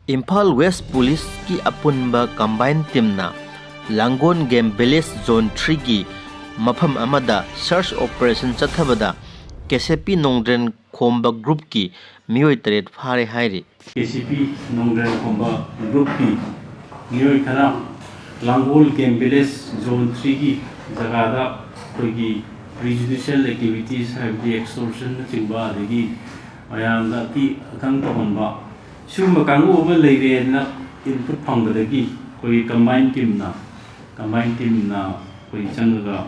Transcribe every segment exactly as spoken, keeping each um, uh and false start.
Imphal west ꯄꯨꯂꯤꯁꯀꯤ ꯑꯄꯨꯟꯕ combine ꯇꯤꯝꯅ ꯂꯥꯡꯒꯣꯜ game village zone ꯊ꯭ꯔꯤꯒꯤ ꯃꯐꯝ ꯑꯃꯗ ꯁꯔꯆ ꯑꯣꯄꯔꯦꯁꯟ ꯆꯠꯊꯕꯗ ꯀꯦ ꯁꯤ ꯄꯤ ꯅꯣꯡꯗ꯭ꯔꯦꯟ ꯈꯣꯝꯕ ꯒ꯭ꯔꯨꯞꯀꯤ ꯃꯤꯑꯣꯏ ꯇꯔꯦꯠ ꯐꯥꯔꯦ ꯍꯥꯏꯔꯤ꯫ ꯀꯦ ꯁꯤ ꯄꯤ ꯅꯣꯡꯗ꯭ꯔꯦꯟ ꯈꯣꯝꯕ ꯒ꯭ꯔꯨꯞꯀꯤ ꯃꯤꯑꯣꯏ ꯈꯔ ꯂꯥꯡꯒꯣꯜ ꯒꯦꯝ ꯚꯤꯂꯦꯖ ꯖꯣꯟ ꯊ꯭ꯔꯤꯒꯤ ꯖꯒꯥꯗ ꯑꯩꯈꯣꯏꯒꯤ ꯄ꯭ꯔꯤꯖꯨꯗꯤꯁꯤꯌꯦꯜ ꯑꯦꯛꯇꯤꯚꯤꯇꯤꯁ, ꯍꯥꯏꯕꯗꯤ ꯑꯦꯛꯁꯇꯣꯔꯁꯟꯅꯆꯤꯡꯕ, ꯑꯗꯒꯤ ꯃꯌꯥꯝꯗ ꯑꯀꯤ ꯑꯈꯪ ꯇꯧꯍꯟꯕ, ꯁꯤꯒꯨꯝꯕ ꯀꯥꯡꯕꯨ ꯑꯃ ꯂꯩꯔꯦꯅ ꯏꯟꯄꯨꯠ ꯐꯪꯕꯗꯒꯤ ꯑꯩꯈꯣꯏꯒꯤ ꯀꯝꯕꯥꯏꯟ ꯇꯤꯝꯅ, ꯀꯝꯕꯥꯏꯟ ꯇꯤꯝꯅ ꯑꯩꯈꯣꯏ ꯆꯪꯉꯒ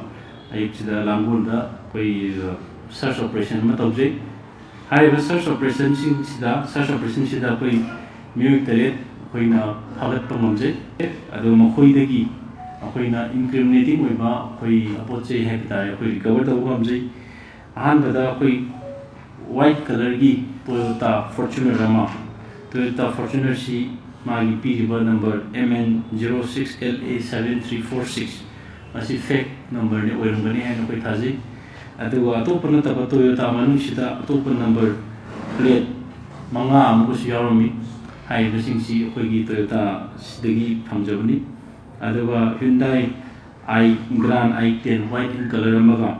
ꯑꯌꯨꯛꯁꯤꯗ ꯂꯥꯡꯒꯣꯜꯗ ꯑꯩꯈꯣꯏ ꯁꯔꯆ ꯑꯣꯄꯔꯦꯁꯟ ꯑꯃ ꯇꯧꯖꯩ꯫ ꯍꯥꯏꯔꯤꯕ ꯁꯔꯆ ꯑꯣꯄꯔꯦꯁꯟꯁꯤꯡꯁꯤꯗ, ꯁꯔꯆ ꯑꯣꯄꯔꯦꯁꯟꯁꯤꯗ ꯑꯩꯈꯣꯏ ꯃꯤꯑꯣꯏ ꯇꯔꯦꯠ ꯑꯩꯈꯣꯏꯅ ꯐꯥꯒꯠꯄ ꯉꯝꯖꯩ꯫ ꯑꯗꯣ ꯃꯈꯣꯏꯗꯒꯤ ꯑꯩꯈꯣꯏꯅ ꯏꯟꯀ꯭ꯔꯤꯃꯤꯅꯦꯇꯤꯡ ꯑꯣꯏꯕ ꯑꯩꯈꯣꯏ ꯑꯄꯣꯠ ꯆꯩ ꯍꯥꯏꯕ ꯇꯥꯔꯦ, ꯑꯩꯈꯣꯏ ꯔꯤꯀꯚꯔ ꯇꯧꯕ ꯉꯝꯖꯩ꯫ ꯑꯍꯥꯟꯕꯗ ꯑꯩꯈꯣꯏ ꯋꯥꯏꯠ ꯀꯂꯔꯒꯤ ꯇꯣꯌꯣꯇꯥ ꯐꯣꯔꯆꯨꯅꯔ ꯑꯃ, ꯇꯣꯌꯣꯇꯥ ꯐꯣꯔꯆꯨꯅꯔꯁꯤ ꯃꯥꯒꯤ ꯄꯤꯔꯤꯕ number M N zero six L A seven three four six, ꯃꯁꯤ ꯐꯦꯛ ꯅꯝꯕꯔꯅꯤ, ꯑꯣꯏꯔꯝꯒꯅꯤ ꯍꯥꯏꯅ ꯑꯩꯈꯣꯏ ꯊꯥꯖꯩ꯫ ꯑꯗꯨꯒ ꯑꯇꯣꯞꯄ ꯅꯠꯇꯕ ꯇꯣꯌꯣꯇꯥ ꯃꯅꯨꯡꯁꯤꯗ ꯑꯇꯣꯞꯄ ꯅꯝꯕꯔ ꯄ꯭ꯂꯦꯠ ꯃꯉꯥ ꯑꯃꯒꯁꯨ ꯌꯥꯎꯔꯝꯃꯤ꯫ ꯍꯥꯏꯔꯤꯕꯁꯤꯡꯁꯤ ꯑꯩꯈꯣꯏꯒꯤ ꯇꯣꯌꯣꯇꯥꯁꯤꯗꯒꯤ ꯐꯪꯖꯕꯅꯤ꯫ ꯑꯗꯨꯒ Hyundai i, Grand i ten white in colour ꯑꯃꯒ,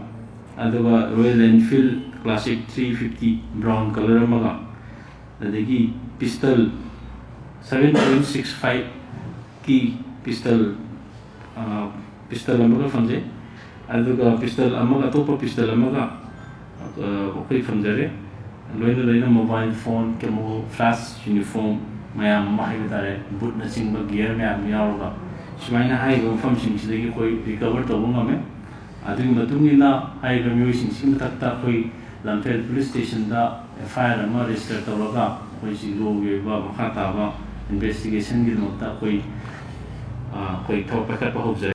ꯑꯗꯨꯒ Royal Enfield Classic three fifty brown colour ꯑꯃꯒ, ꯑꯗꯒꯤ pistol seven point six five ꯀꯤ pistol, ꯑ, pistol ꯑꯃꯒ ꯐꯪꯖꯩ꯫ ꯑꯗꯨꯒ pistol ꯑꯃꯒ, ꯑꯇꯣꯞꯄ pistol ꯑꯃꯒ, ꯑ, ꯑꯩꯈꯣꯏ ꯐꯪꯖꯔꯦ꯫ ꯂꯣꯏꯅ ꯂꯣꯏꯅ mobile phone, camouflage uniform ꯃꯌꯥꯝ ꯑꯃ ꯍꯥꯏꯕ ꯇꯥꯔꯦ, ꯕꯨꯠꯅꯆꯤꯡꯕ gear ꯃꯌꯥꯝ ꯑꯃ ꯌꯥꯎꯔꯒ, ꯁꯨꯃꯥꯏꯅ ꯍꯥꯏꯔꯤꯕ ꯃꯐꯝꯁꯤꯡꯁꯤꯗꯒꯤ ꯑꯩꯈꯣꯏ ꯔꯤꯀꯚꯔ ꯇꯧꯕ ꯉꯝꯃꯦ꯫ ꯑꯗꯨꯒꯤ ꯃꯇꯨꯡ ꯏꯟꯅ ꯍꯥꯏꯔꯤꯕ ꯃꯤꯑꯣꯏꯁꯤꯡꯁꯤꯒꯤ ꯃꯊꯛꯇ ꯑꯩꯈꯣꯏ ꯂꯝꯐꯦꯜ ꯄꯨꯂꯤꯁ ꯁ꯭ꯇꯦꯁꯟꯗ F I R ꯑꯃ ꯔꯦꯖꯤꯁꯇꯔ ꯇꯧꯔꯒ, ꯑꯩꯈꯣꯏꯁꯤ ꯂꯣꯒꯤ ꯑꯣꯏꯕ ꯃꯈꯥ ꯇꯥꯕ ꯏꯟꯚꯦꯁꯇꯤꯒꯦꯁꯟꯒꯤꯗꯃꯛꯇ ꯑꯩꯈꯣꯏ, ꯑ, ꯑꯩꯈꯣꯏ ꯊꯕꯛ ꯄꯥꯏꯈꯠꯄ ꯍꯧꯖꯔꯦ꯫